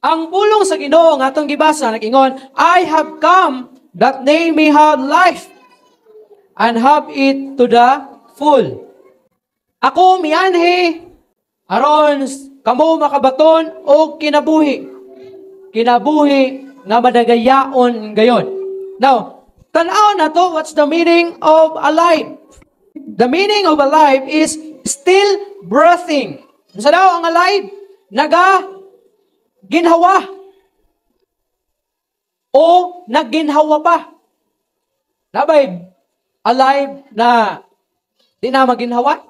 Ang pulong sa Ginoo nga atong gibasa nag-ingon, "I have come that they may have life and have it to the full." Ako mianhi aron kamo makabaton og kinabuhi. Kinabuhi nga madagayaon gayon. Now, tan-aw na to, what's the meaning of alive? The meaning of alive is still breathing. Unsa daw ang alive? Naga ginhawa o nagginhawa pa. Nabay alive na di na maginhawa?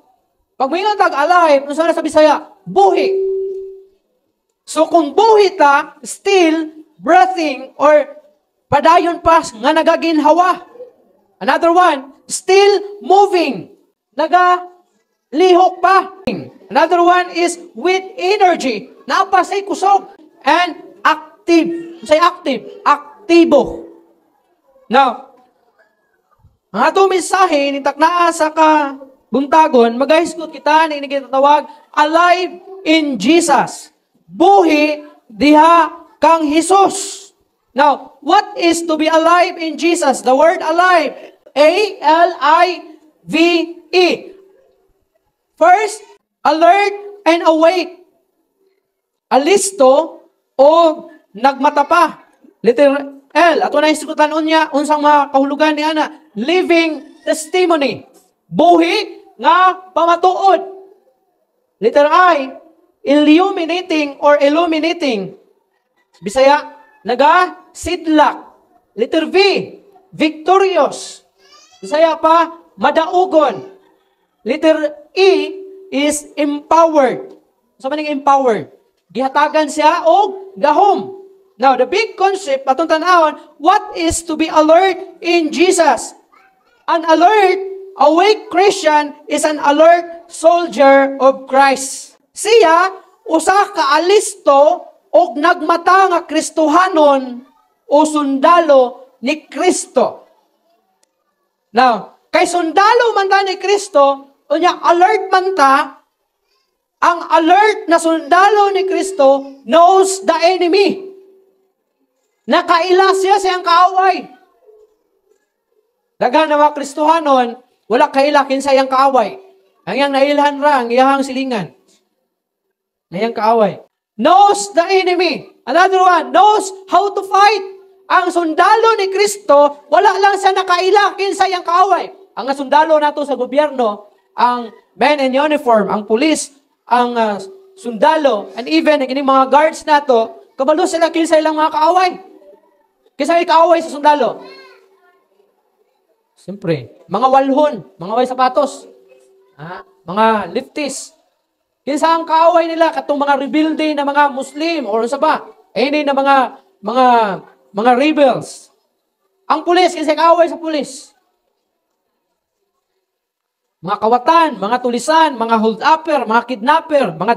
Pag moingon tag alive, unsa na sa Bisaya? Buhi. So kung buhi ta, still breathing or padayon pa nga nagaginhawa. Another one, still moving. Naga lihok pa. Another one is with energy. Naa pa say kusog. And active. Say active. Aktibo. Now, ang atong mensahe ni taknaa sa kabuntagon, magahisgot kita ni gitatawag "Alive in Jesus." Buhi diha kang Hesus. Now, what is to be alive in Jesus? The word alive, alive. First, alert and awake. Alisto o nagmata pa. Letter L. Ato na hisgutan unya unsang mga kahulugan ni ana. Living testimony. Buhi nga pamatuod. Letter I, illuminating or illuminating. Bisaya, naga sidlak. Letter V, victorious. Bisaya pa, madaugon. Letter E is empowered. Unsa man ning empowered? Gihatagan siya og gahom. Now, the big concept, atong tan-awon, what is to be alert in Jesus? An alert, awake Christian is an alert soldier of Christ. Siya, usa ka alisto og nagmata nga Kristohanon o sundalo ni Kristo. Now, kay sundalo man ta ni Kristo, unya alert man ta, ang alert na sundalo ni Kristo knows the enemy. Nakaila siya sa iyang kaaway. Daghan na mga Kristohanon, wala kaila kinsa iyang kaaway. Ang iyang nailhan ra, ang iyang silingan. Na iyang kaaway. Knows the enemy. Another one, knows how to fight. Ang sundalo ni Kristo, wala lang siya nakaila kinsa iyang kaaway. Ang sundalo nato sa gobyerno, ang men in uniform, ang police, ang sundalo, and even ang ining mga guards nato, kabalo sila kinsa ilang mga kaaway. Kinsa ay kaaway sa sundalo? Siyempre, mga walhon, mga way sapatos, ha? Mga lefties. Kinsa ang kaaway nila katong mga rebelde na mga Muslim or sa ba? Ini na mga rebels. Ang pulis, kinsa kaaway sa pulis? Mga kawatan, mga tulisan, mga hold-upper, mga kidnapper, mga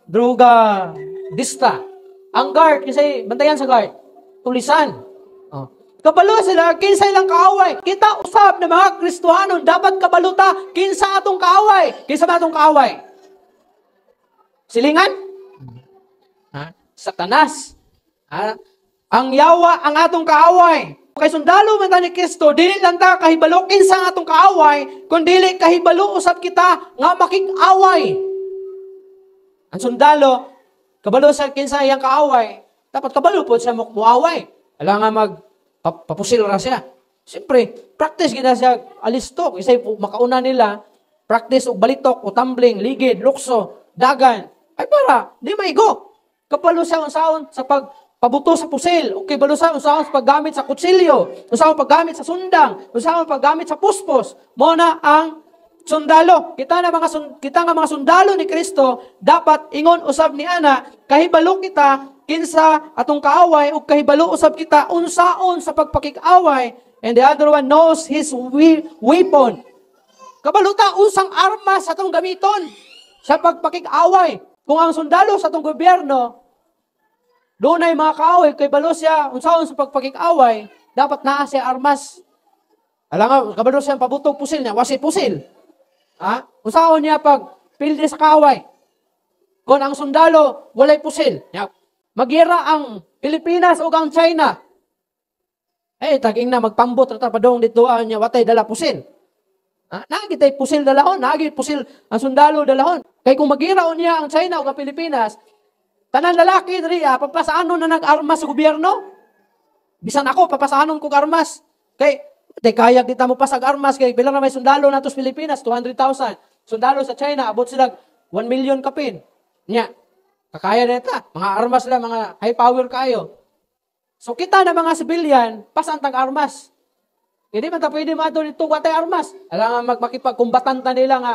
droga dista. Ang guard, kasi bantayan sa guard, tulisan. Oh. Kabalo sila, kinsa ilang kaaway. Kita usab na mga Kristohanon, dapat kabalo ta, kinsa atong kaaway. Kinsa ba atong kaaway? Silingan? Ha? Satanas. Ha? Ang yawa ang atong kaaway. Kay sundalo man ta ni Kristo, dili lang ta kahibalo kinsa ang atong kaaway, kun dili kahibalo usab kita nga makig-away. Ang sundalo, kabalo sa kinsa iyang kaaway, dapat kabalo pod siya muaway. Ala nga mag papusil ra siya. Siyempre, practice gina siya alisto. Isay makauna nila, practice og balitok o tumbling, ligid, lukso, dagan. Ay para, di maigo. Kabalo siya unsaon sa pag pabuto sa pusil, okay, balo sa unsaon sa paggamit sa kutsilyo, unsaon paggamit sa sundang, unsaon paggamit sa puspos. Mo na ang sundalo. Kita nga mga sundalo ni Kristo dapat ingon usab ni ana, kahibalo kita kinsa atong kaaway ug kahibalo usab kita unsaon sa pagpakig-away. And the other one, knows his weapon. Kabalo ta unsang armas atong gamiton sa pagpakig-away. Kung ang sundalo sa atong gobyerno dunay mga kaaway, kay balo siya unsaon sa pagpakig-away, dapat naa siya armas. Alam nga, kabalo siya pabutog pusil niya, wasi pusil. Ha? Unsaon niya pag pildi sa kaaway? Kung ang sundalo walay pusil, niya, Magyera ang Pilipinas ug ang China. Eh, taging na magpambot ra ta padong dito niya, watay dala pusil. Ha? Naa kitay pusil dalahon, naa gyud pusil ang sundalo dalahon. Kay kung magyera niya ang China ug ang Pilipinas, tanan lalaki diri papasaanon na nag-armas sa gobyerno. Bisan ako, papasaanon kog armas. Kay di kaya di ta mo pasag armas kay pila na may sundalo nato sa Pilipinas, 200,000. Sundalo sa China, abot sila 1 million kapin. Nya, kakaya na ta. Mga armas sila, mga high power kayo. So kita na mga civilian, pasan tag armas. Hindi man ta pwede maadto dito watay armas. Alam nga magmakipagkumbatan ta nila nga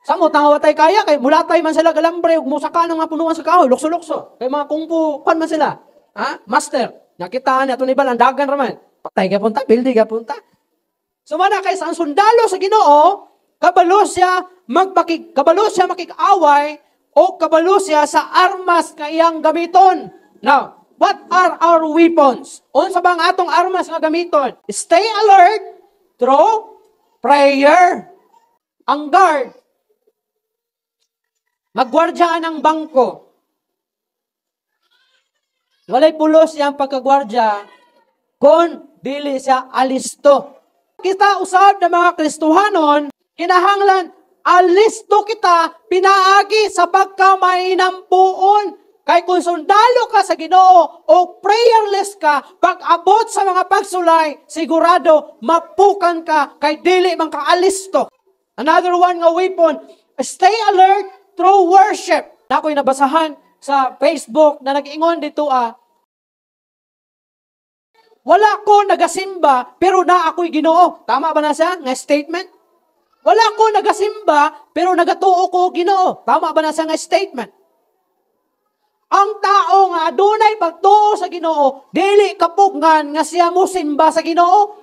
samot nga watay kaya kay mulatay man sila galambre ug musaka ng mga punuan sa kahoy, lukso-lukso. Kay mga kungfu kwan man sila. Ha? Master. Nakita ni ato ni ang dagan raman. Patay ka punta, bildi ka punta. So mana kay sa ang sundalo sa Ginoo, kabalo siya makig-away o kabalo siya sa armas nga iyang gamiton. Now, what are our weapons? Unsa ba ang atong armas nga gamiton? Stay alert through prayer. Ang guard, magwardya ng bangko. Walay pulos siyang pagkagwardya kung dili siya alisto. Kita usab ng mga Kristohanon, kinahanglan alisto kita pinaagi sa pagkamainampuon. Kay kung sundalo ka sa Ginoo o prayerless ka, pag abot sa mga pagsulay, sigurado mapukan ka kay dili man ka alisto. Another one nga weapon, stay alert through worship. Na ako'y nabasahan sa Facebook na nag-ingon dito wala ko nagasimba pero na ako'y Ginoo. Tama ba na siya nga statement? Wala ko nagasimba pero nagatuo ko Ginoo. Tama ba na siya nga statement? Ang tao nga adunay pagtuo sa Ginoo, dili kapugngan nga siya mo simba sa Ginoo.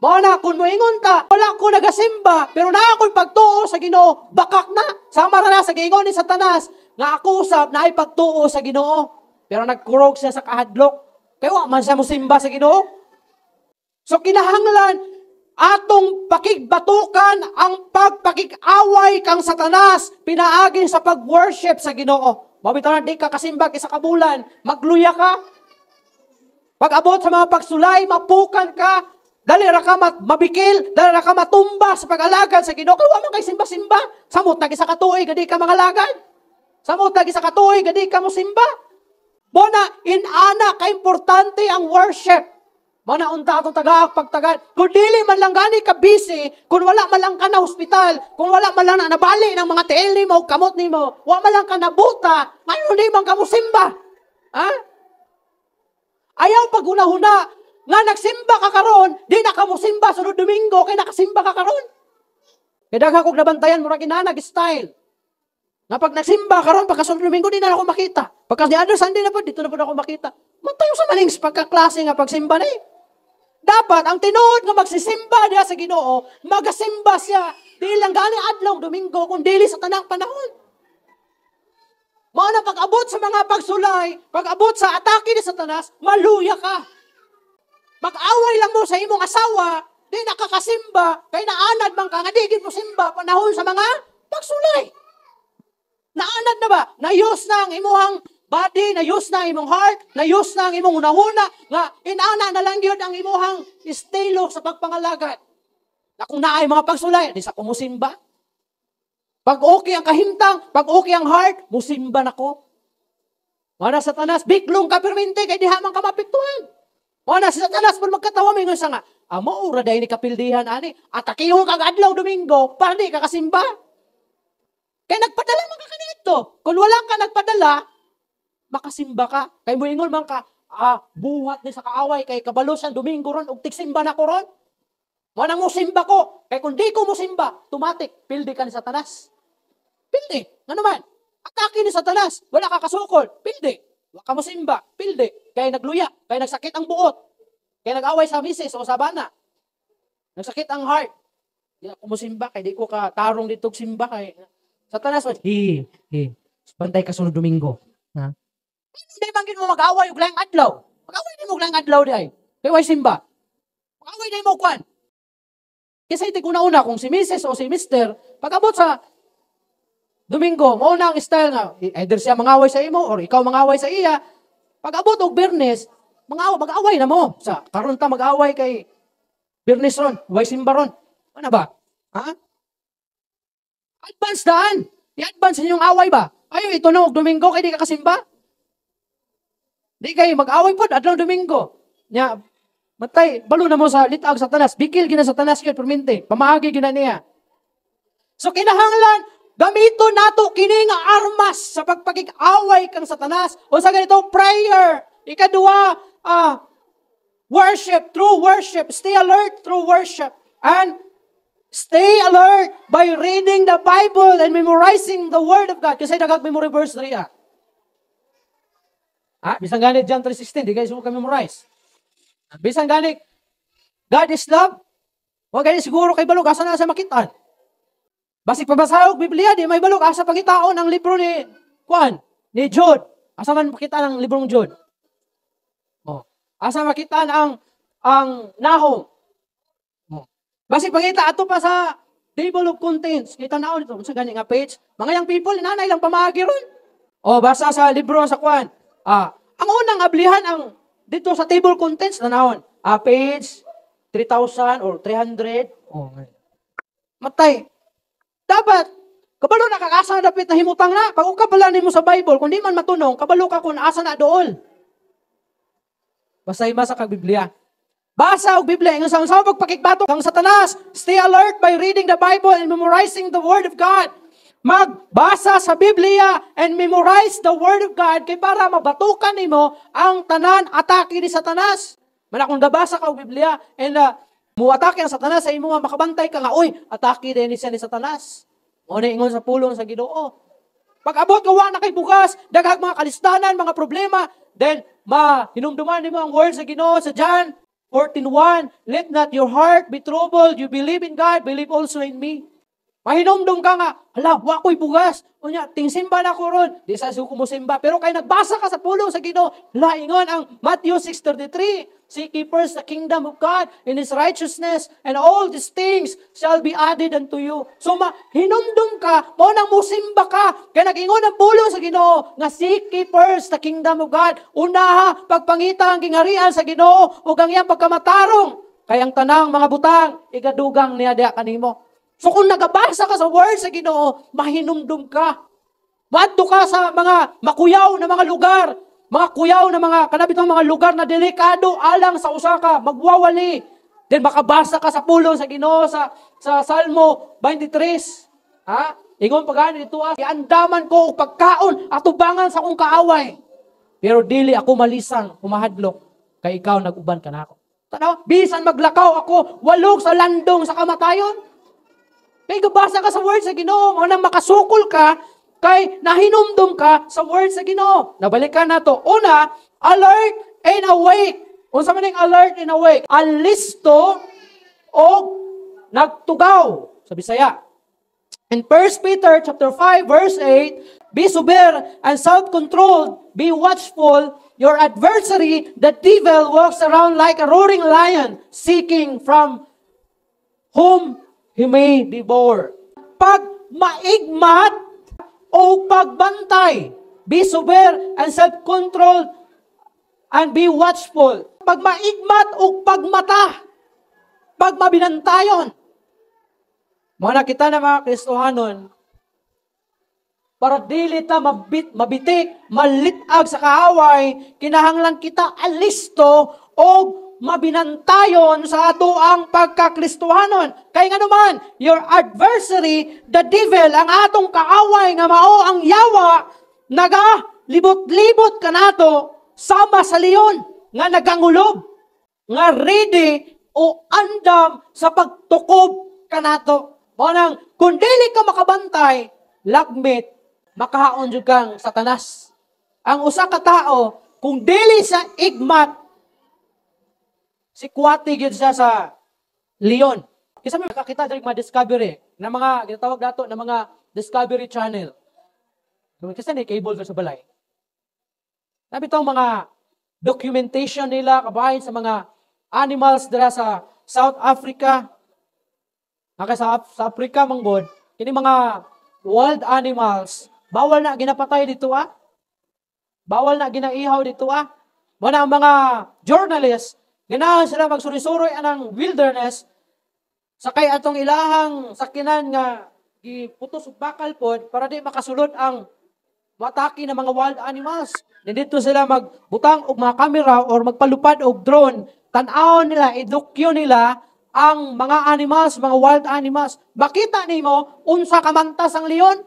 Mao na kung moingon ta, wala ko nagasimba pero naa ako'y pagtuo sa Ginoo, bakak na. Sama ra na sa giingon ni Satanas nga ako usab naay pagtuo sa Ginoo. Pero nagkurog siya sa kahadlok. Kay wa man siya mosimba sa Ginoo. So kinahanglan atong pakigbatukan ang pagpakig-away kang Satanas pinaagi sa pag-worship sa Ginoo. Mao bitaw na di ka kasimbag isa ka bulan, magluya ka. Pag-abot sa mga pagsulay, mapukan ka. Dali ra ka mabikil, dali ra ka matumba sa pag-alagad sa Ginoo. Kay wa man kay simba-simba. Samot nag isa ka tuig di ka mangalagad. Samot nag isa ka tuig di ka mosimba. Bona inana ka importante ang worship. Mao na unta atong tagaak pagtagad. Kung dili man lang gani ka busy, kung wala man lang ka na hospital, kung wala man lang na nabali ng mga tiil nimo, kamot nimo, wa man lang ka nabuta, ngano di man ka mosimba? Ha? Ayaw paghuna-huna nga nagsimba ka karon, di na ka mosimba sunod Domingo kay nakasimba ka karon. Kay daghan kog nabantayan murag inanag style. Nga pag nagsimba karon, pagka sunod Domingo di na ako makita. Pagka the other Sunday na po, dito na po ako makita. Matayo sa maning pagkaklase nga pagsimba na eh. Dapat ang tinuod nga magsisimba diha sa Ginoo, magasimba siya di lang gani adlaw Domingo kun dili sa tanang panahon. Mao na pag-abot sa mga pagsulay, pag-abot sa atake ni Satanas, maluya ka. Mag-away lang mo sa imong asawa, di nakakasimba, kay naanad man ka nga di gid mo simba panahon sa mga pagsulay. Naanad na ba? Na-use na ang imuhang body, na-use na ang imong heart, na-use na ang imong hunahuna, nga inana na lang gyud ang imuhang estilo sa pagpangalagad. Na kung naay mga pagsulay, di sa kumusimba. Pag okay ang kahimtang, pag okay ang heart, musimba nako. Wala Satanas, biklong ka permente, kay diha man ka mapiktuhan. Wala si Satanas, pag magkatawa, may nga, amo, ura dahil ni kapildihan, ani, atakihon kag adlaw Domingo, para di ka kasimba. Kay nagpadala man ka kanito. Kung wala ka nagpadala, makasimba ka. Kay muingon man ka, buhat ni sa kaaway, kay kabalo siyang Domingo ron, ug tigsimba na ko ron. Mo nang musimba ko. Kay kung di ko musimba, tumatik, pildi ka ni Satanas. Pildi. Ano man? Atake ni Satanas. Wala ka kasukol. Pildi. Wala ka musimba. Pildi. Kay nagluya. Kay nagsakit ang buot. Kay nag-away sa misis o sa bana. Nagsakit ang heart. Di ako musimba. Kay di ko ka tarong dito simba. Kay Satanas, hi, hi. Bantay ka sunod Domingo. Ha? Hindi man gid mo mag-away og laing adlaw. Mag-away di mo og laing adlaw di ay. Kay way simba. Mag-away di mo kwan. Kasi iti una-una kung si Mrs. o si Mr. pag-abot sa Domingo, mao na ang style nga either siya mangaway sa imo or ikaw mangaway sa iya. Pag abot og Biyernes, mga mag-away na mo. Sa karon ta mag-away kay Biyernes ron, way simba ron. Ano ba? Ha? Advance daan. I-advance inyong away ba? Ayo ito na og Domingo kay di ka kasimba. Di kay mag-away pod adlaw Domingo. Nya matay balo na mo sa litag Satanas, bikil gina Satanas gyud permente, pamaagi gyud na niya. So kinahanglan gamito nato kini nga armas sa pagpakig-away kang Satanas. O sa ganito, prayer. Ikaduha, worship, through worship. Stay alert through worship. And stay alert by reading the Bible and memorizing the Word of God. Kasi daghang memory verse diri ah. Ah, bisan gani John 3:16, di kayo ka memorize. Bisan gani God is love. Wa gani siguro kay balog asa na sa makitaan. Basig pabasa og Biblia, di may balog asa pangitaon ang libro ni Juan, ni Jude. Asa man makita ang librong Jude? Oh. Asa makita ang Nahum? Oh. Basig pangita ato pa sa table of contents. Kita naon ito sa gani nga page. Mga young people, nanay lang pamaagi ron. Oh, basa sa libro sa Juan. Ah, ang unang ablihan ang dito sa table contents na naon. Ah, page 3,000 or 300. Oh, matay. Dapat, kabalo na kakasa na dapit na himutang na. Pag ka pala nimo sa Bible, kung di man matunong, kabalo ka kung asa na dool. Basta basa kag Biblia. Basa og Biblia. Ingon sa pagpakigbato kang Satanas, stay alert by reading the Bible and memorizing the Word of God. Magbasa sa Biblia and memorize the Word of God kay para mabatukan nimo ang tanan atake ni Satanas. Mana kung gabasa ka og Biblia and muatake ang Satanas sa imo, makabantay ka nga, "Oy, atake din ni siya ni Satanas." Mao na ingon sa pulong sa Ginoo. Pag abot ka wa na kay bugas, daghang mga kalistanan, mga problema, then mahinumduman nimo ang word sa Ginoo sa John 14:1, "Let not your heart be troubled. You believe in God, believe also in me." Mahinumdum ka nga, "Hala, wa ko'y bugas. Unya, tingsimba na ko ron. Di sa suko mo simba." Pero kay nagbasa ka sa pulong sa Ginoo, laingon ang Matthew 6:33, "Seek ye first the kingdom of God and His righteousness, and all these things shall be added unto you." So mahinumdum ka, mao nang musimba ka, kay nag-ingon ang pulong sa Ginoo nga seek ye first the kingdom of God. Unaha pagpangita ang gingarian sa Ginoo ug ang iyang pagkamatarong. Kay ang tanang mga butang igadugang niya diha kanimo. So kung nagabasa ka sa word sa Ginoo, mahinumdum ka. Maadto ka sa mga makuyaw na mga lugar, mga kuyaw na mga kanabitong mga lugar na delikado alang sa usa ka magwawali. Then makabasa ka sa pulong sa Ginoo sa Salmo 23. Ha? Ingon pa gani dito, ah, "Giandaman ko og pagkaon atubangan sa akong kaaway. Pero dili ako malisang humahadlok kay ikaw nag-uban kanako." Tanaw, bisan maglakaw ako walog sa landong sa kamatayon. Kay gabasa ka sa word sa Ginoo, mao nang makasukol ka kay nahinumdum ka sa word sa Ginoo. Nabalikan nato. Una, alert and awake. Unsa man ning alert and awake? Alisto o nagtugaw sa Bisaya. In 1 Peter chapter 5 verse 8, "Be sober and self-controlled, be watchful. Your adversary, the devil, walks around like a roaring lion, seeking from whom he may devour." Pag maigmat o pagbantay, be sober and self-controlled and be watchful. Pag maigmat o pagmata, pag mabinantayon. Mga nakita na mga Kristohanon, para dili ta mabitik, malitag sa kaaway, kinahanglan kita alisto o mabinantayon sa ato ang pagkakristohanon. Kay nga naman, your adversary, the devil, ang atong kaaway nga mao ang yawa, naga libot-libot kanato sama sa leon nga nagangulob, nga ready o andam sa pagtukob kanato. Mao nang kung dili ka makabantay, lagmit makahaon jud kang Satanas. Ang usa ka tao kung dili sa igmat, sikwati gyud siya sa leon. Kisa may makakita diri mga discovery na mga ginatawag nato na mga Discovery Channel. Kasi ni cable sa balay. Nabi tong mga documentation nila kabahin sa mga animals dira sa South Africa. Naka sa Africa manggod, kini mga Wild animals, bawal na ginapatay dito ah. Bawal na ginaihaw dito ah. Mao na ang mga journalists, ganahan sila magsuri-suroy anang wilderness sakay atong ilahang sakinan nga giputos og bakal pod para di makasulod ang matake ng mga wild animals. Dito sila magbutang og mga camera or magpalupad og drone. Tan-awon nila, idukyo nila ang mga animals, mga wild animals. Makita nimo unsa kamantas ang leon?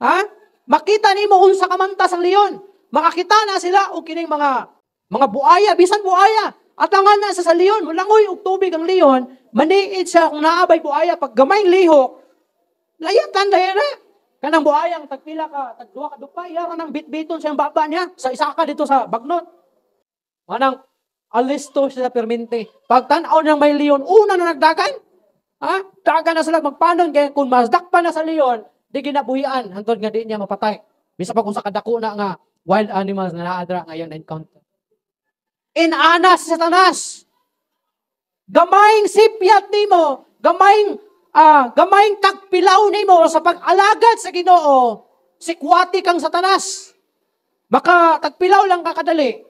Ha? Makita nimo unsa kamantas ang leon? Makakita na sila og kining mga buaya, bisan buaya. Atangan na sa leon, mulangoy og tubig ang leon, maniid siya kung naa bay buaya. Pag gamay lihok, layatan dayon na. Kanang buayang tagpila ka, tagduha ka dupa, yara nang bitbiton siyang baba niya sa isa ka dito sa bagnot. Manang alisto siya permente. Pag tan-aw niyang may leon, una na nagdagan. Ha? Dagan na sila magpanon kay kung masdakpan na sa leon, di ginabuhian hantod nga di niya mapatay. Bisa pa kung sa kadako na nga wild animals na naadra ngayon na encounter. Inana si Satanas. Gamayng sipyat nimo, gamayng tagpilaw nimo sa pag-alagad sa Ginoo, sikwati kang Satanas. Baka tagpilaw lang ka kadali.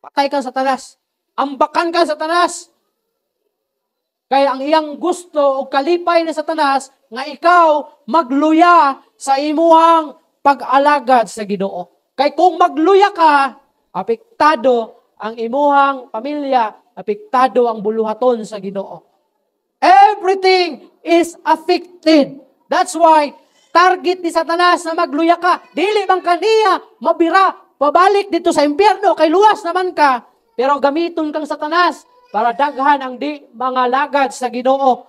Patay kang Satanas. Ambakan kang Satanas. Kaya ang iyang gusto o kalipay ni Satanas nga ikaw magluya sa imuhang pag-alagad sa Ginoo. Kay kung magluya ka, apektado ang imuhang pamilya, apektado ang buluhaton sa Ginoo. Everything is affected. That's why target ni Satanas na magluya ka. Dili man kaniya mabira pabalik dito sa impyerno kay luwas naman ka. Pero gamiton kang Satanas para daghan ang di mga lagad sa Ginoo.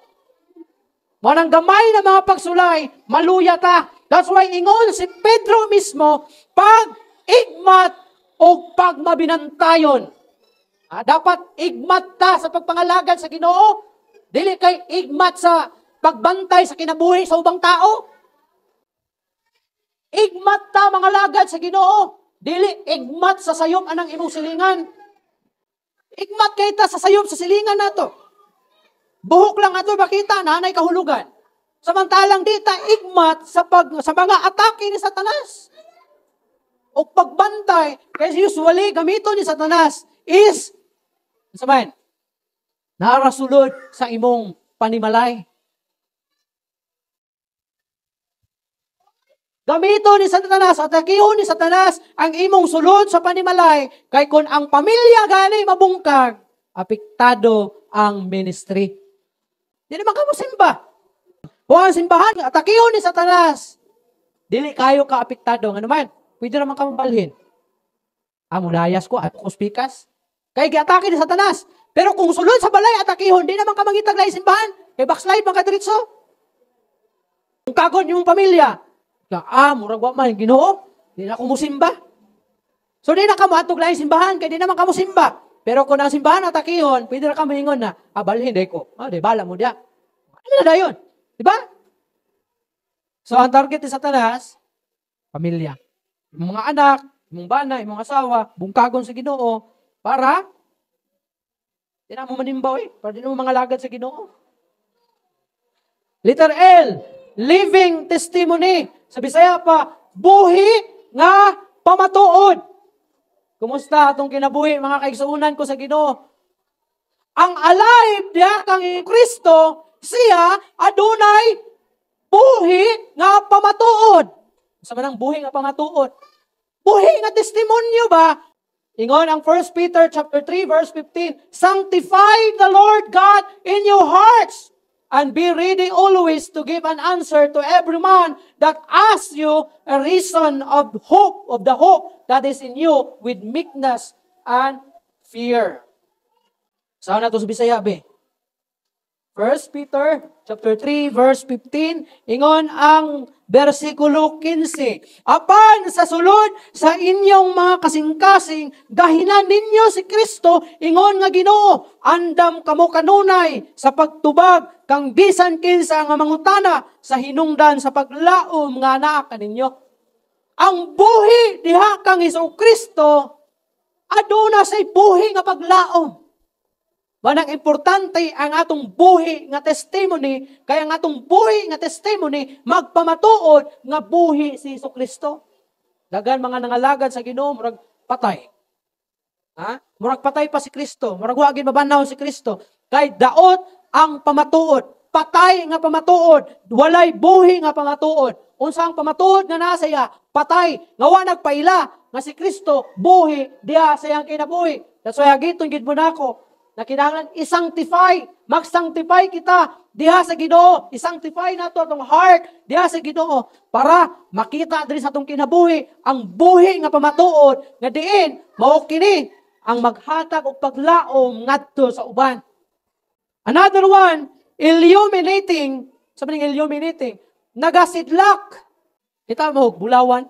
Manang gamay na mga pagsulay, maluya ta. That's why ingon si Pedro mismo, pag igmat o pagmabinantayon. Dapat igmat ta sa pagpangalagad sa Ginoo. Dili kay igmat sa pagbantay sa kinabuhi sa ubang tao. Igmat ta mga lagad sa Ginoo. Dili igmat sa sayop anang imong silingan. Igmat kay ta sa sayop sa silingan nato. Buhok lang ato makita na anay kahulugan. Samantalang di ta igmat sa mga atake ni Satanas. O pagbantay, kasi usually gamito ni Satanas is sa man, narasulod sa imong panimalay. Gamito ni Satanas, atakihon ni Satanas ang imong sulod sa panimalay, kay kung ang pamilya gali mabungkag, apektado ang ministry. Di naman ka mo simba. Kung ang simbahan, atakihon ni Satanas, dili kayo ka apektado. Ano man, pwede naman ka mabalhin. Mulayas ko, at kuspikas. Kay giatake ni Satanas. Pero kung sulod sa balay, atakihon, di naman ka mangitag lahi simbahan. Kay backslide man ka diretso. Kung kagon yung pamilya, murag wa man Ginoo, di na ako musimba. So di na ka moadtog lahi simbahan, kay di naman ka musimba. Pero kung ang simbahan atakihon, pwede na ka moingon na, balhin di ko. Di bala mo diya. Ano na dayon? Di ba? So ang target ni Satanas, pamilya. Imong mga anak, imong bana, imong asawa, bungkagon sa Ginoo para di na mo manimbaw para di na mo mga lagad sa Ginoo. Letter L, living testimony. Sa Bisaya pa, buhi nga pamatuod. Kumusta atong kinabuhi mga kaigsuonan ko sa Ginoo? Ang alive diha kang Kristo, siya adunay buhi nga pamatuod. Sa manang buhi nga pamatuod? Buhi nga testimonyo ba? Ingon ang 1 Peter chapter 3 verse 15, sanctify the Lord God in your hearts and be ready always to give an answer to every man that asks you a reason of hope, of the hope that is in you with meekness and fear. Saan na to sa Bisaya, be? 1 Peter chapter 3 verse 15, ingon ang bersikulo 15. Apan sa sulod sa inyong mga kasing-kasing, gahinan ninyo si Kristo, ingon nga Ginoo, andam kamo kanunay sa pagtubag kang bisan kinsa nga mangutana sa hinungdan sa paglaom nga naa kaninyo. Ang buhi diha kang Hesus Kristo aduna say buhi nga paglaom. Manang importante ang atong buhi nga testimony, kaya ang atong buhi nga testimony magpamatuod nga buhi si Hesus Kristo. Daghan mga nangalagad sa Ginoo, murag patay. Ha? Murag patay pa si Kristo, murag wa gid mabanhaw si Kristo. Kay daot ang pamatuod, patay nga pamatuod, walay buhi nga pamatuod. Unsa ang pamatuod nga naa sa iya? Patay, nga wa nagpaila nga si Kristo buhi diha sa iyang kinabuhi. That's why hagiton gid mo nako na kinahanglan i-sanctify, mag-sanctify kita diha sa Ginoo, i-sanctify nato atong heart diha sa Ginoo para makita diri sa atong kinabuhi ang buhi nga pamatuod nga diin mao kini ang maghatag og paglaom ngadto sa uban. Another one, illuminating. Sabi ning illuminating, nagasidlak. Kita mo bulawan.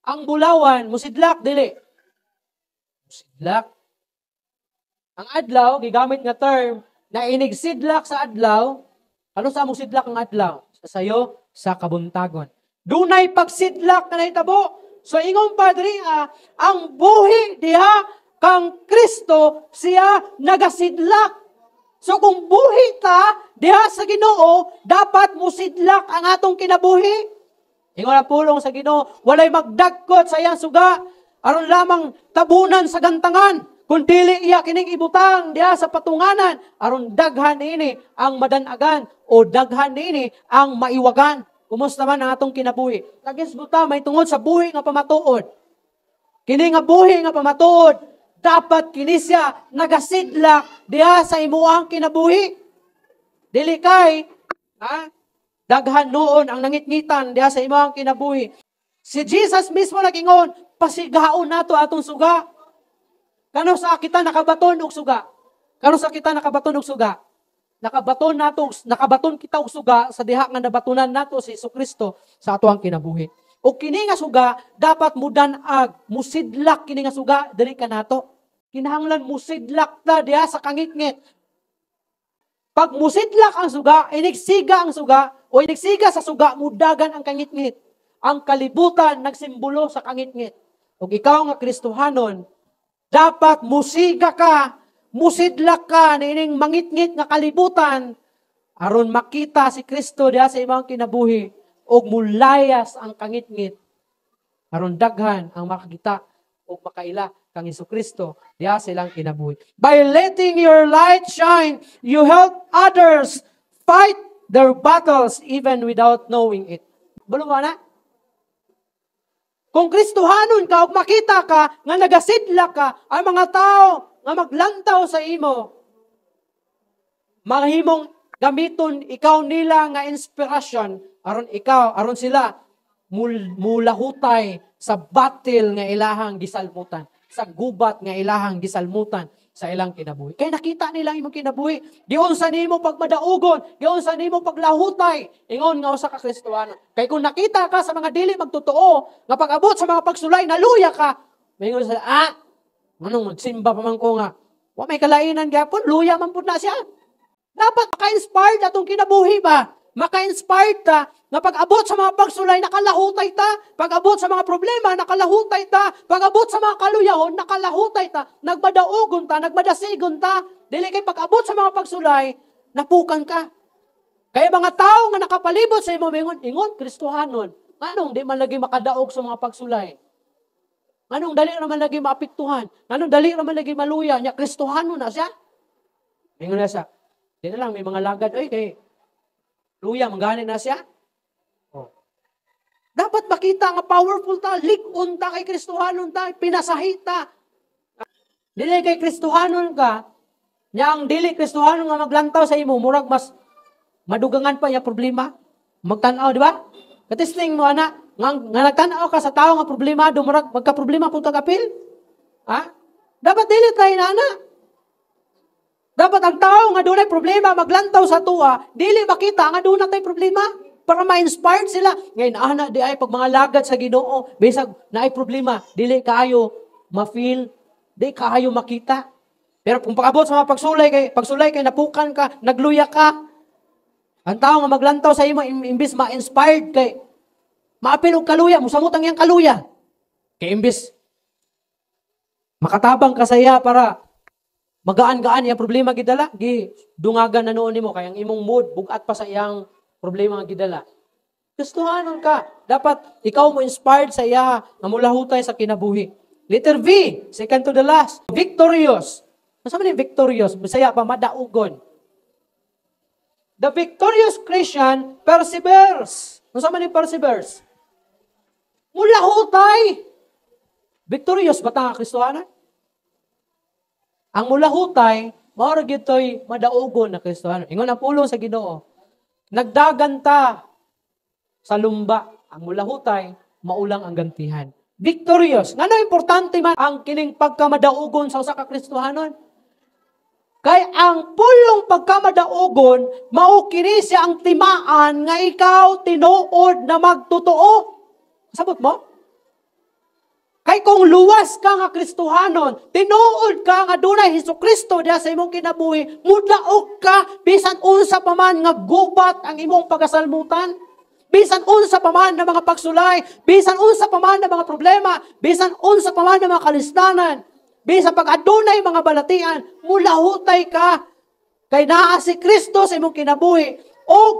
Ang bulawan musidlak, dili? Musidlak. Ang adlaw, gigamit nga term na inigsidlak sa adlaw. Ano sa among sidlak ang adlaw? Sa sayo, sa kabuntagon. Dunay pagsidlak na nahitabo. So ingon padre, ang buhi diha kang Kristo siya nagasidlak. So kung buhi ta diha sa Ginoo, dapat musidlak ang atong kinabuhi. Ingon ang pulong sa Ginoo, walay magdagkot sa iyang suga aron lamang tabunan sa gantangan, kung dili iya kining ibutang diha sa patunganan aron daghan niini ang madanagan o daghan niini ang maiwagan. Kumusta man ang atong kinabuhi? Nagisgot ta may tungod sa buhi nga pamatuod. Kini nga buhi nga pamatuod, dapat kini siya nagasidlak diha sa imuang kinabuhi. Dili kay ha, daghan noon ang nangitngitan diha sa imuang kinabuhi. Si Jesus mismo nagingon, "Pasigaon nato atong suga." Kano sa kita nakabaton og suga? Kano sa kita nakabaton og suga? Nakabaton nato, nakabaton kita og suga sa diha nga nabatunan nato si Kristo sa atoang kinabuhi. O kini nga suga dapat mudan-ag, musidlak kini nga suga diri kanato. Kinahanglan musidlak ta diha sa kangitngit. Pag musidlak ang suga, inigsiga ang suga, o inigsiga sa suga, mudagan ang kangitngit. Ang kalibutan nagsimbolo sa kangitngit. Ug ikaw nga Kristohanon, dapat musiga ka, musidlak ka niining mangitngit nga kalibutan aron makita si Kristo diha sa imong kinabuhi ug mulayas ang kangitngit aron daghan ang makakita ug makaila kang Kristo diha sa ilang kinabuhi. By letting your light shine, you help others fight their battles even without knowing it. Kabalo mo na? Kung Kristohanon ka ug makita ka nga nagasidlak ka, ang mga tao nga maglantaw sa imo, mahimong gamiton ikaw nila nga inspiration aron ikaw, aron sila mulahutay sa battle nga ilahang gisalmutan, sa gubat nga ilahang gisalmutan sa ilang kinabuhi. Kay nakita nila ang imong kinabuhi. Giunsa nimo pagmadaugon, giunsa nimo paglahutay, ingon nga usa ka Kristohano. Kay kung nakita ka sa mga dili magtotoo, nga pag-abot sa mga pagsulay, naluya ka, maingon sila, "Ah, anong magsimba pa man ko nga, wa may kalainan gyapon, luya man pud na siya." Dapat maka-inspired atong kinabuhi ba? Maka-inspired ta nga pag-abot sa mga pagsulay, nakalahutay ta. Pag-abot sa mga problema, nakalahutay ta. Pag-abot sa mga kaluyahon, nakalahutay ta. Nagmadaugon ta, nagmadasigon ta. Dili kay pag-abot sa mga pagsulay, napukan ka. Kaya mga tao nga nakapalibot sa imo mingon, "Ingon Kristohanon. Nganong di man lagi makadaog sa mga pagsulay? Nganong dali naman lagi maapektuhan? Nganong dali naman lagi maluya? Nya Kristohanon na siya?" Mingon na siya. Di na lang may mga lagad, oy, kay luya manggani na siya. Oh. Dapat makita nga powerful ta, lig-on ta kay Kristohanon ta, pinasahi ta. Dili kay Kristohanon ka, nya ang dili Kristohanon nga maglantaw sa imo, murag mas madugangan pa iya problema. Magtan-aw, di ba? Katisling mo ana, nga nagtan-aw ka sa tao nga problemado, murag magka-problema pud ka apil. Ha? Dapat dili tayo na ana. Dapat ang tao nga dunay problema maglantaw sa tuwa, dili makita nga duna tay problema para ma-inspired sila. Ngayon ana di ay pag mga lagad sa Ginoo, bisag naay problema, dili kaayo ma-feel, di kaayo makita. Pero kung pag-abot sa mga pagsulay kay napukan ka, nagluya ka, ang tao nga maglantaw sa imo, imbis ma-inspired kay maapil og kaluya, musamot ang iyang kaluya. Kay imbis makatabang ka sa iya para Magaan-gaan iyang problema gidala, gi dungagan na noon nimo kay ang imong mood bugat pa sa iyang problema nga gidala. Kristohanon ka. Dapat ikaw mo inspired sa iya nga mulahutay sa kinabuhi. Letter V, second to the last, victorious. Ano man yung victorious? Bisaya pa, madaugon. The victorious Christian perseveres. Ano man yung perseveres? Mulahutay. Victorious ba ta nga Kristohanan? Ang mulahutay, mao ra gyud to'y madaugon na Kristohanon. Ingon ang pulong sa Ginoo, nagdagan ta sa lumba. Ang mulahutay, maulang ang gantihan. Victorious. Ngano importante man ang kining pagkamadaugon sa usa ka Kristohanon? Kay ang pulong pagkamadaugon, mao kini siya ang timaan nga ikaw tinuod na magtotoo. Sabot mo? Kay kung luwas ka nga Kristohanon, tinuod ka nga dunay Hesus Kristo diha sa imong kinabuhi, mudaog ka bisan unsa pa man nga gubat ang imong pagasalmutan. Bisan unsa pa man nga mga pagsulay, bisan unsa pa man nga mga problema, bisan unsa pa man nga mga kalisdanan, bisan pag adunay mga balatian, mulahutay ka. Kay naa si Kristo sa imong kinabuhi og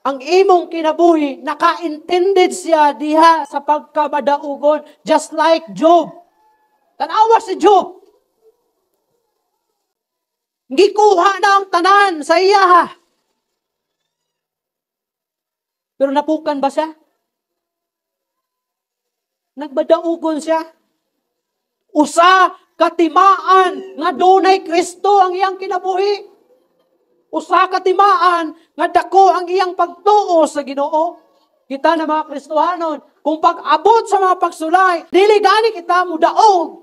ang imong kinabuhi naka-intended siya diha sa pagkamadaugon, just like Job. Tanawa si Job. Gikuha na ang tanan sa iya. Pero napukan ba siya? Nagbadaugon siya. Usa katimaan nga dunay Kristo ang iyang kinabuhi. Usa katimaan nga dako ang iyang pagtuo sa Ginoo. Kita na mga Kristohanon, kung pag-abot sa mga pagsulay, dili gani kita mudaog.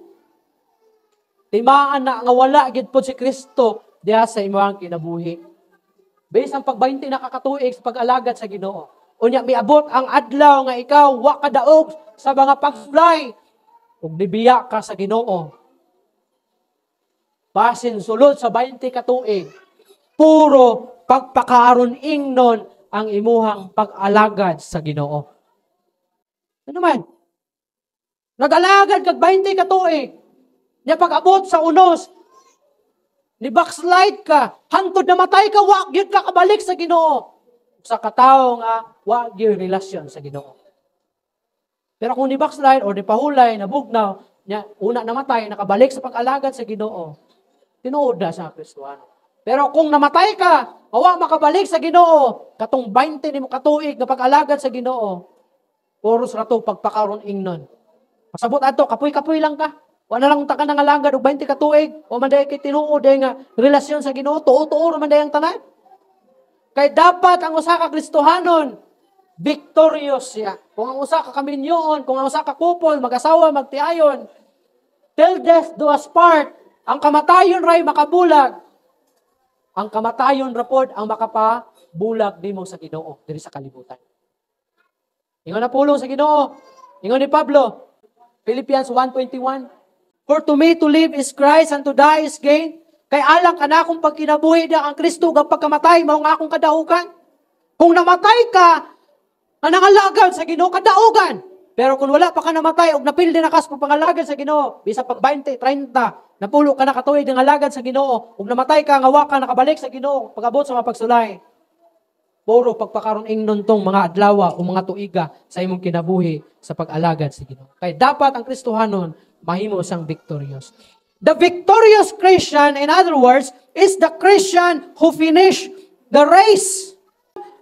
Timaan na nga wala gid po si Kristo diha sa imong kinabuhi. Based ang pag 20 na kakatuig sa pag-alagad sa Ginoo. Unya miabot ang adlaw nga ikaw wa kadaog sa mga pagsulay ug nibiya ka sa Ginoo. Basin sulod sa 20 ka tuig, puro pagpakaaron ingnon ang imuhang pag-alagad sa Ginoo. Ano man? Nag-alagad kag 20 ka tuig. Nya pag-abot sa unos, ni backslide ka, hantod namatay ka, wa gyud ka kabalik sa Ginoo. Sa katawo nga wa gyud relasyon sa Ginoo. Pero kung ni backslide or ni pahulay, nabugnaw, nya una namatay, nakabalik sa pag-alagad sa Ginoo, tinuod na sa Kristohano. Pero kung namatay ka, wa makabalik sa Ginoo, katong 20 nimo katuig nga pag-alagad sa Ginoo, puros ra to pagpakaron ingnon. Pasabot adto, kapoy-kapoy lang ka. Wa na lang ta ka nangalagad og 20 ka tuig, wa man day kay tinuod day nga relasyon sa Ginoo, tuo-tuo ra man day ang tanan. Kay dapat ang usa ka Kristohanon victorious siya. Kung ang usa ka kaminyoon, kung ang usa ka couple, mag-asawa, magtiayon, till death do us part, ang kamatayon ray makabulag. Ang kamatayon ra pod ang makapabulag nimo sa Ginoo diri sa kalibutan. Ingon na pulong sa Ginoo. Ingon ni Pablo, Philippians 1:21, "For to me to live is Christ and to die is gain." Kay alang kana akong pagkinabuhi na ang Kristo ug ang pagkamatay mao ang akong kadaugan. Kung namatay ka, nga nangalagad sa Ginoo, kadaugan. Pero kung wala pa ka namatay og napildi na ka sa pagpangalagad sa Ginoo, bisa pag 20, 30, napulo ka na katuig nangalagad sa Ginoo, ug namatay ka nga wa ka nakabalik sa Ginoo pag-abot sa mga pagsulay. Puro pagpakaron ingnon tong mga adlawa o mga tuiga sa imong kinabuhi sa pag-alagad sa Ginoo. Kay dapat ang Kristohanon mahimo siyang victorious. The victorious Christian, in other words, is the Christian who finish the race.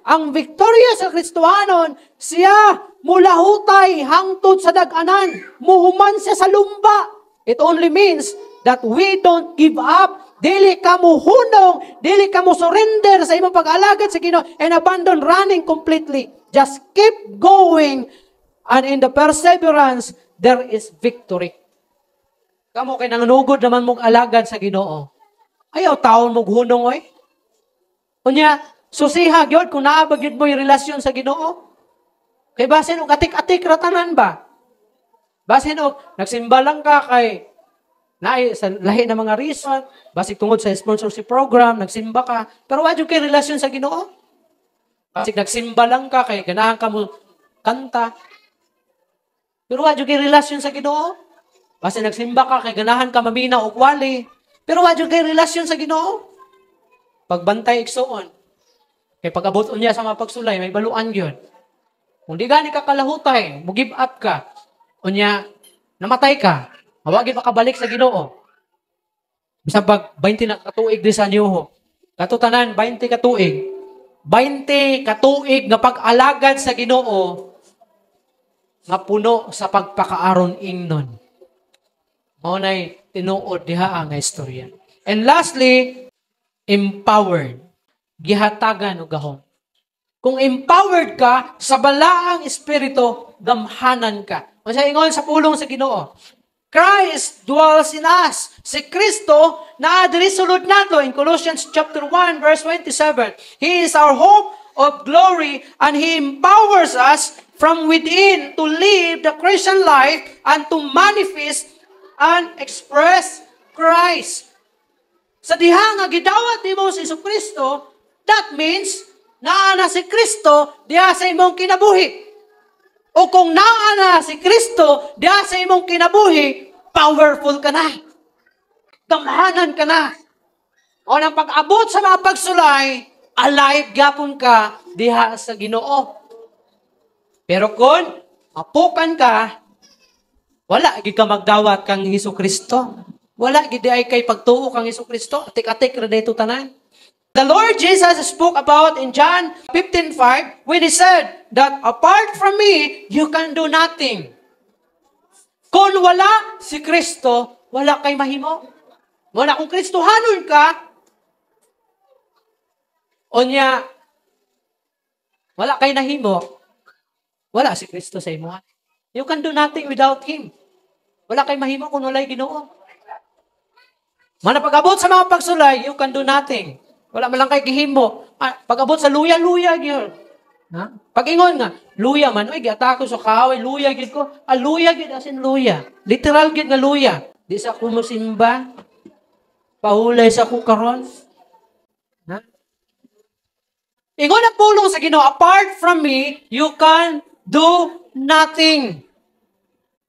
Ang victorious sa Kristohanon, siya mulahutay hangtod sa dag-anan, muhuman siya sa lumba. It only means that we don't give up. Dili ka mo hunong, dili ka mo surrender sa imong pag-alagad sa Ginoo and abandon running completely. Just keep going, and in the perseverance, there is victory. Kamo kay nanganugod naman mong alagad sa Ginoo. Ayaw taon mong hunong oy. Unya, susiha gyud kung naa ba gyud mo yung relasyon sa Ginoo. Kay basin og atik-atik ra tanan ba? Basin og nagsimba lang ka kay naay sa lahi na mga reason, basig tungod sa sponsorship program, nagsimba ka, pero wa jud kay relasyon sa Ginoo. Basig nagsimba lang ka kay ganahan ka mo kanta, pero wa jud kay relasyon sa Ginoo. Basig nagsimba ka kay ganahan ka mamina og wali, Pero wa jud kay relasyon sa Ginoo. Pagbantay, igsuon. Kay pag-abot unya sa mga pagsulay, may baluan gyud. Kung di gani ka kalahutay, mo give up ka. Unya, namatay ka. Wa gyud makabalik sa Ginoo. Bisan pag 20 na katuig di sa New Hope. Kato tanan 20 ka tuig. 20 katuig nga pag-alagad sa Ginoo nga puno sa pagpakaaron ingnon. Mao nay tinuod diha nga istorya. And lastly, empowered. Gihatagan og gahom. Kung empowered ka sa Balaang Espiritu, gamhanan ka. Unsa ingon sa pulong sa Ginoo? Christ dwells in us. Si Kristo naa diri sulod nato in Colossians chapter 1 verse 27. He is our hope of glory and He empowers us from within to live the Christian life and to manifest and express Christ. Sa diha nga gidawat nimo si Kristo, that means naa na si Kristo diha sa imong kinabuhi. O kung naa na si Kristo diha sa imong kinabuhi, powerful ka na. Gamhanan ka na. O nang pag-abot sa mga pagsulay, alive gyapon ka diha sa Ginoo. Pero kung mapukan ka, wala gid ka magdawat kang Hesus Kristo. Wala gid ay kay pagtuo kang Hesus Kristo. Atik-atik ra dito tanan. The Lord Jesus spoke about in John 15:5 when He said that apart from me, you can do nothing. Kung wala si Kristo, wala kay mahimo. Wala kung Kristohanon ka, unya, wala kay nahimo, wala si Kristo sa imo. You can do nothing without Him. Wala kay mahimo kung walay Ginoo. Mana pag-abot sa mga pagsulay, you can do nothing. Wala man lang kay gihimo. Ah, pag-abot sa luya-luya gyud. Ha? Pag-ingon nga, luya man, oy, giatake sa kaaway, luya gyud ko. Ah, luya gyud, as in luya. Literal gyud nga luya. Di sa ko mosimba. Pahulay sa ko karon. Ha? Ingon ang pulong sa Ginoo, "Apart from me, you can do nothing."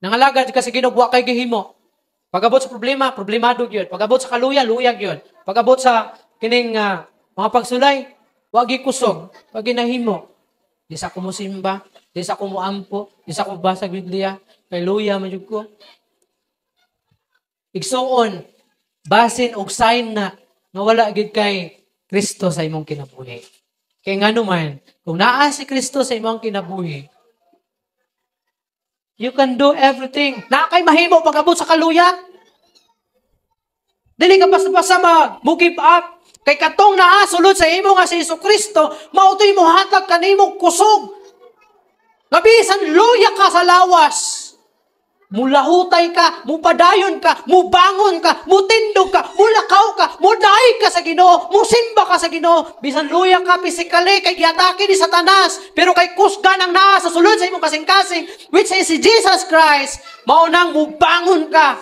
Nangalagad ka sa Ginoo, wa kay gihimo. Pag-abot sa problema, problemado gyud. Pag-abot sa kaluya, luya gyud. Pag-abot sa kining mga pagsulay, wa gyud kusog, pag ginahimo. Di sa ko mosimba, di sa ko moampo, di sa ko basa Biblia, kay luya man jud ko. Igsuon, basin og sign na nga wala gid kay Kristo sa imong kinabuhi. Kay ngano man, kung naa si Kristo sa imong kinabuhi, you can do everything. Naa kay mahimo pag-abot sa kaluya. Dili ka basta-basta mag mo give up. Kay katong naa sulod sa imo nga si Hesus Kristo, mao to'y mohatag kanimo kusog. Nga bisan luya ka sa lawas, mulahutay ka, mupadayon ka, mubangon ka, mutindog ka, mulakaw ka, mudaig ka sa Ginoo, musimba ka sa Ginoo. Bisan luya ka physically kay giatake ni Satanas, pero kay kusgan ang naa sa sulod sa imong kasing-kasing, which is si Jesus Christ, mao nang mubangon ka,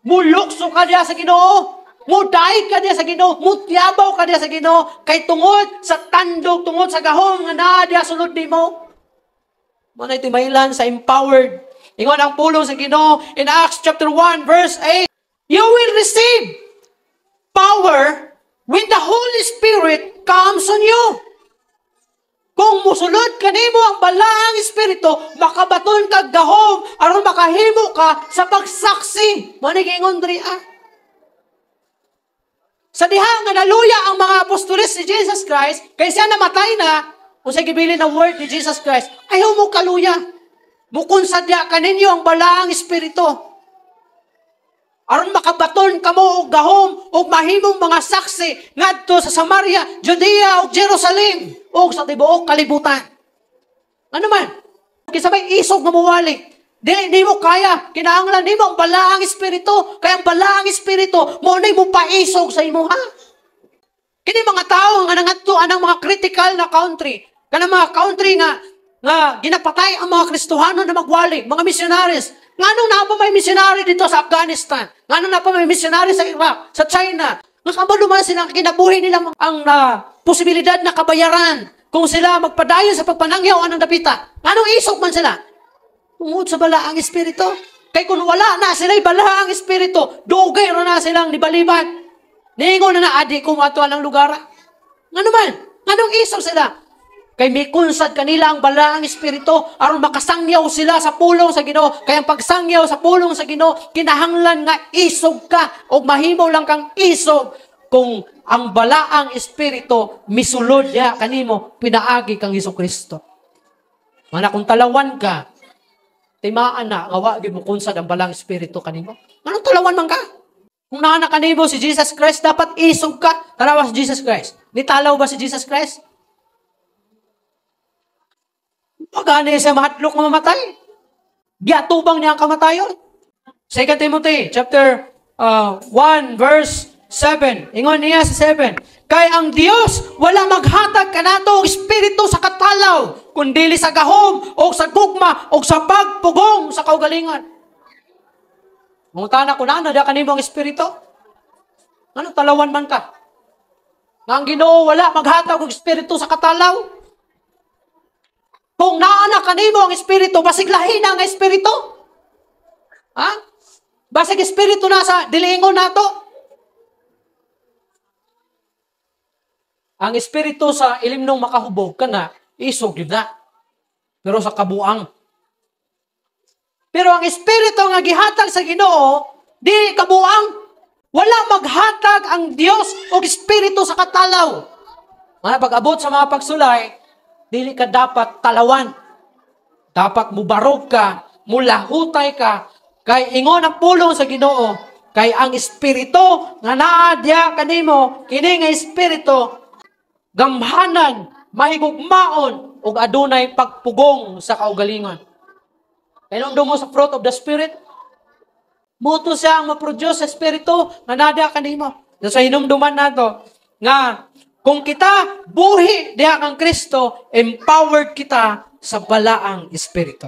mulukso ka diha sa Ginoo, mudaig ka diha sa Ginoo, mutiyabaw ka diha sa Ginoo, kay tungod sa tandog, tungod sa gahom nga naa diha sulod nimo. Mao na timaylan sa empowered. Ingon ang pulong sa Ginoo in Acts chapter 1 verse 8, "You will receive power when the Holy Spirit comes on you." Kung musulod kanimo ang Balaang Espiritu, makabaton kag gahom aron makahimo ka sa pagsaksi. Mao ni giingon diri ah. Sa diha nga naluya ang mga apostoles ni Jesus Christ, kay siya namatay na, kung sa gibilin na word ni Jesus Christ, "Ayaw mo kaluya. Mukonsadya kaninyo ang Balaang Espiritu. Aron makabaton kamo og gahom ug mahimong mga saksi ngadto sa Samaria, Judea ug Jerusalem ug sa tibuok kalibutan." Ano man? Kinsa may isog nga muwali? Dili nimo kaya, kinahanglan nimo ang Balaang Espiritu. Kay ang Balaang Espiritu mao nay mopaisog sa imo ha. Kini mga tawo nga nangadto anang mga critical na country, kanang mga country nga nga ginapatay ang mga Kristohano na magwali, mga missionaries. Nganong naa pa may missionary dito sa Afghanistan? Nganong naa pa may missionary sa Iraq, sa China? Nga kabalo man silang kinabuhi nila ang posibilidad na kabayaran kung sila magpadayon sa pagpanangyaw anang dapita. Nganong isog man sila? Tungod sa Balaang Espiritu. Kay kung wala na sila'y Balaang Espiritu, dugay ra na silang nibaliban. Niingon na na, "Adi ko moadto anang lugar." Ngano man? Nganong isog sila? Kay mikonsad kanila ang balaang espiritu aron makasangyaw sila sa pulong sa Ginoo. Kay ang pagsangyaw sa pulong sa Ginoo, kinahanglan nga isog ka og mahimo lang kang isog kung ang balaang espiritu misulod ya kanimo pinaagi kang Hesus Kristo. Mana kung talawan ka, timaan na nga wa gyud mo konsad ang balaang espiritu kanimo. Nganong talawan man ka? Kung naa na kanimo si Jesus Christ, dapat isog ka. Tanawa si Jesus Christ. Nitalaw ba si Jesus Christ? Pagani siya mahadlok nga mamatay. Giatubang niya ang kamatayon. 2 Timothy chapter 1 verse 7. Ingon niya sa 7. "Kay ang Dios wala maghatag kanato og espiritu sa katalaw, kundili sa gahom o sa gugma o sa pagpugong sa kaugalingon." Mangutana ko, naa na kanimo ang espiritu? Ano talawan man ka? Nga ang Ginoo wala maghatag og espiritu sa katalaw. Kung naa na kanimo ang espiritu, basig lahi na ang espiritu. Ha? Basig espiritu na sa diliingon nato. Ang espiritu sa ilimnong makahubog kana, isog yun na. Pero sa kabuang. Pero ang espiritu nga gihatag sa Ginoo, di kabuang. Wala maghatag ang Dios og espiritu sa katalaw. Mga pag-abot sa mga pagsulay, dili ka dapat talawan. Dapat mubarog ka, mulahutay ka, kay ingon ang pulong sa Ginoo, kay ang espiritu nga naa diha kanimo, kini nga espiritu gamhanan, mahigugmaon ug adunay pagpugong sa kaugalingon. Kay mo sa fruit of the Spirit, muto siya ang ma-produce sa espiritu nga naa diha kanimo. So, sa hinumduman nato nga kung kita buhi diha kang Kristo, empowered kita sa balaang espiritu.